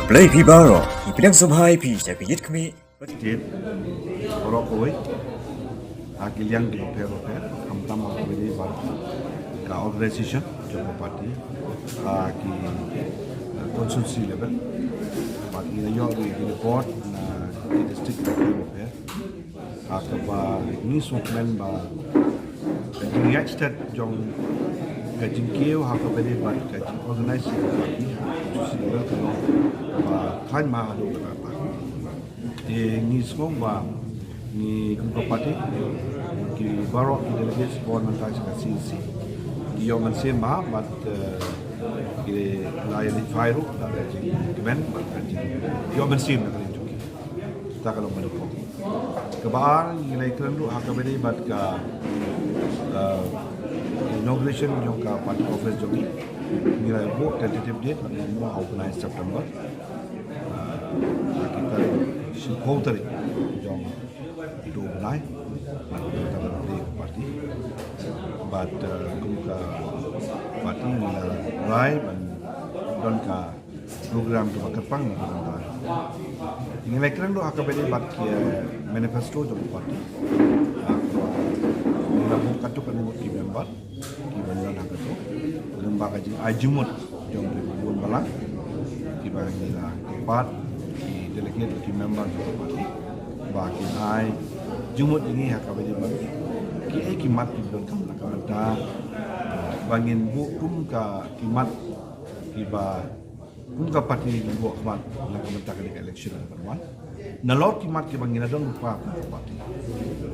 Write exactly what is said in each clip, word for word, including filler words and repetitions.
Blei phi baroh, ngi pdiang sngewbha ïa phi sha ka ïit khmih. State baroh kawei ha ki liang ki bapher bapher, khamtam ha kawei de bad ka organization jong ka party ha ki, uh, constituency level. Bad ngi la ïoh ruh ïa ki report na ki district bapher bapher. Ha kaba ngi sngewkmen ba ka jingïaid stet jong ka jingkiew ha kaba ïadei bad ka jingorganize ka party ha ka constituency level ka long ba khlaiñ ma haduh katta. Te ngi sngew ba ngi kum ka party, ki baroh ki delegates ba wan mynta sha ka C E C, ki ïoh mynsiem bha bad, eh, ki la ïa leit phai ruh da ka jingkmen bad ka jingïoh mynsiem na ka liang jong ki. Kata ka long kaba nyngkong. Kaba ar, ngi la ïakren ruh ha kaba ïadei bad ka, eh, inauguration jong ka party office jong ngi. Ngi la buh tentative date, bad ngi mut ha u bnai September. Ah, ha ki tarik, shiphew tarik jong utu u bnai, bad ngi la buh tentative date ka party. Bad, eh, kum ka party ngi la rai ban don ka program kaba kyrpang na ka bynta. Ngi la ïakren ruh ha kaba ïadei bad ki, eh, manifesto jong ka party. Ah, ngi la buh katto katne ngut ki member kiba ngi don ha kato. Lem bad ka jingai jingmut jong ki bun balang kiba ngi la kyrpad, ki delegate, ki member jong ka party, ba kin ai jingmut ïa ngi ha kaba ïadei bad kiei ki mat kiba donkam na ka bynta, eh, ba ngin buh kum ka ki mat kiba kum ka party ngi buh khmat na ka bynta kane ka election kaba wan. Nalor ki mat kiba ngi la don lypa kum ka party,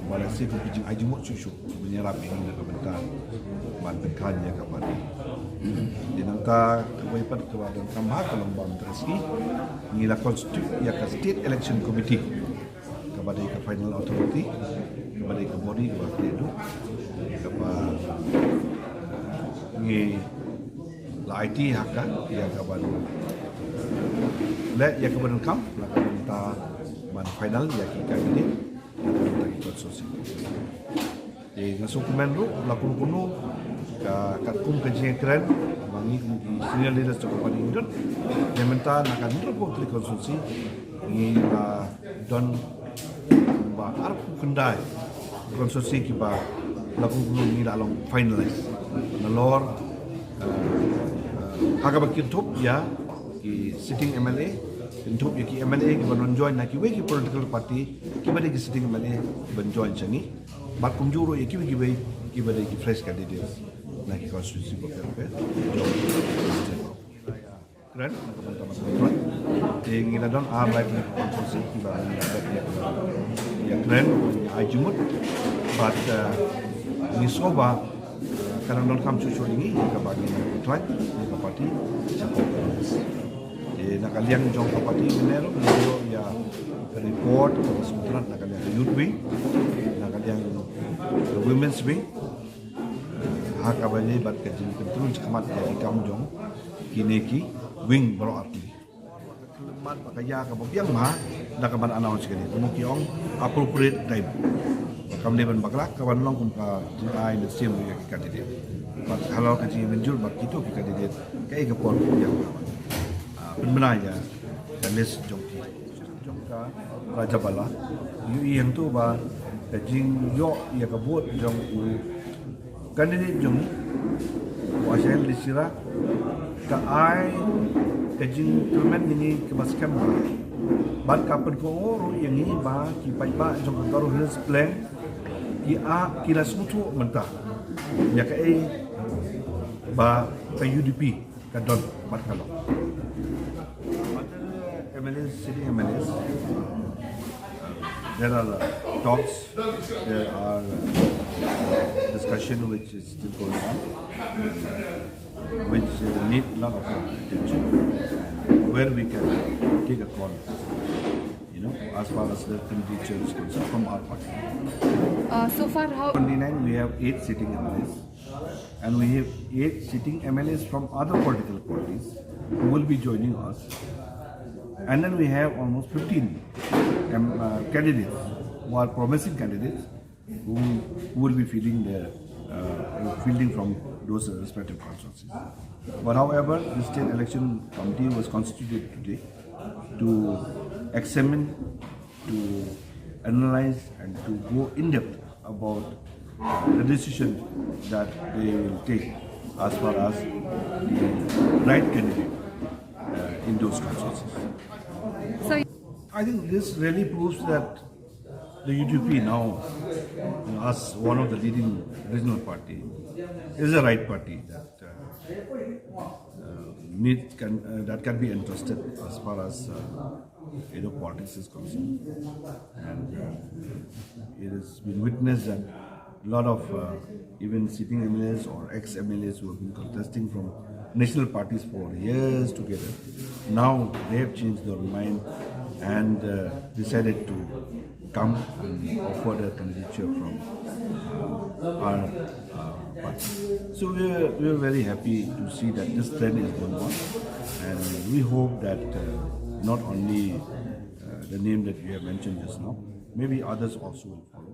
ba la shu kum ka jingai jingmut shuh shuh ban ïarap ïa ngi na ka bynta ban pynkhlaiñ ïa ka party. Te nangta kawei pat kaba donkam ha ka long ba mynta ka sngi ngi la constitute ïa ka State Election Committee, kaba dei ka final authority, kaba dei ka body kaba khlieh duh, kaba ngi la aiti ha ka, ïa kaban leh ïa kaba donkam na ka bynta ban final ïa ki candidate na ka bynta ki constituency. Te nga sngewkmen ruh la kumno kumno ka, katkum ka jingkren ba ngi kum ki senior leaders jong ka party ngi don. Te mynta na ka Hynriewphew Tylli constituency ngi la don ba arphew khyndai constituency kiba la kumno kumno ngi la long finalize. Nalor, eh, eh, ha kaba kynthup ïa ki sitting M L A, kynthup ïa ki M L A kiba non join na kiwei ki political party, kiba dei ki sitting M L A kiban join sha ngi. Bad kumjuh ruh ïa kiwei kiwei kiba dei ki fresh candidates na ki constituency bapher bapher jong ka state. Kren na ka bynta ban pynlong. Te ngi la don ar lai tylli ki constituency kiba ngi la dep ïa, ïa kren, ïa ai jingmut. Bad, eh, ngi sngew ba, eh, ka dang donkam shuh shuh ïa ngi ïa kaba ngin pynlong ïa ka party sha ka Congress. Te na ka liang jong ka party mynne ruh ngi ïoh ïa ka report kaba sngewtynnat na ka liang ka youth wing, na ka liang ka women's wing, ha kaba ïadei bad ka jingpyntrun shakhmat ïa ki kam jong kine ki wing baroh artylli. Ka khyllipmat bad ka ïa kaba biang bha da kaban announce kane, kumno ki ong, appropriate time. Kam dei ban bakla, kaban long kum ka jingai mynsiem ïa ki candidate. Bad halor ka jingmynjur bad kito ki candidate, kaei ka por ka biang bha. Ah, pynbna ïa ka list jong ki, jong ka Rajabala. Ïohi hangto ba ka jingïoh ïa ka vote jong u candidate jong ngi, u Ashael Lishira, ka ai ka jingkyrmen ïa ngi kaba skhem bha. Bad ka pynpaw ruh ïa ngi ba ki paidbah jong ka Garo Hills Plain ki a, ki la sngewthuh mynta ïa kaei ba ka U D P ka don bad ka long. Other M L As, sitting M L As, uh, there are, uh, talks, there are, uh, discussion which is still going on, which, uh, need a lot of, uh, attention, where we can take a call, you know, as far as the committee chair is concerned from our party. Uh, so far, how twenty-nine, we have eight sitting M L As. And we have eight sitting M L As from other political parties who will be joining us. And then we have almost fifteen, um, uh, candidates who are promising candidates who, who will be fielding the, uh, fielding from those respective constituencies. But however, the State Election Committee was constituted today. to examine, to analyze, and to go in depth about the decision that they will take as far as the right candidate uh, in those constituencies. So, I think this really proves that the U D P now, you know, as one of the leading regional party, is the right party that uh, uh, need can uh, that can be entrusted as far as uh, you know politics is concerned, and uh, it has been witnessed that a lot of uh, even sitting M L As or ex-M L As who have been contesting from national parties for years together, now they have changed their mind and uh, decided to come and offer their candidature from uh, our uh, party. So we are, we are very happy to see that this trend is going on, and we hope that uh, not only uh, the name that you have mentioned just now, maybe others also will follow.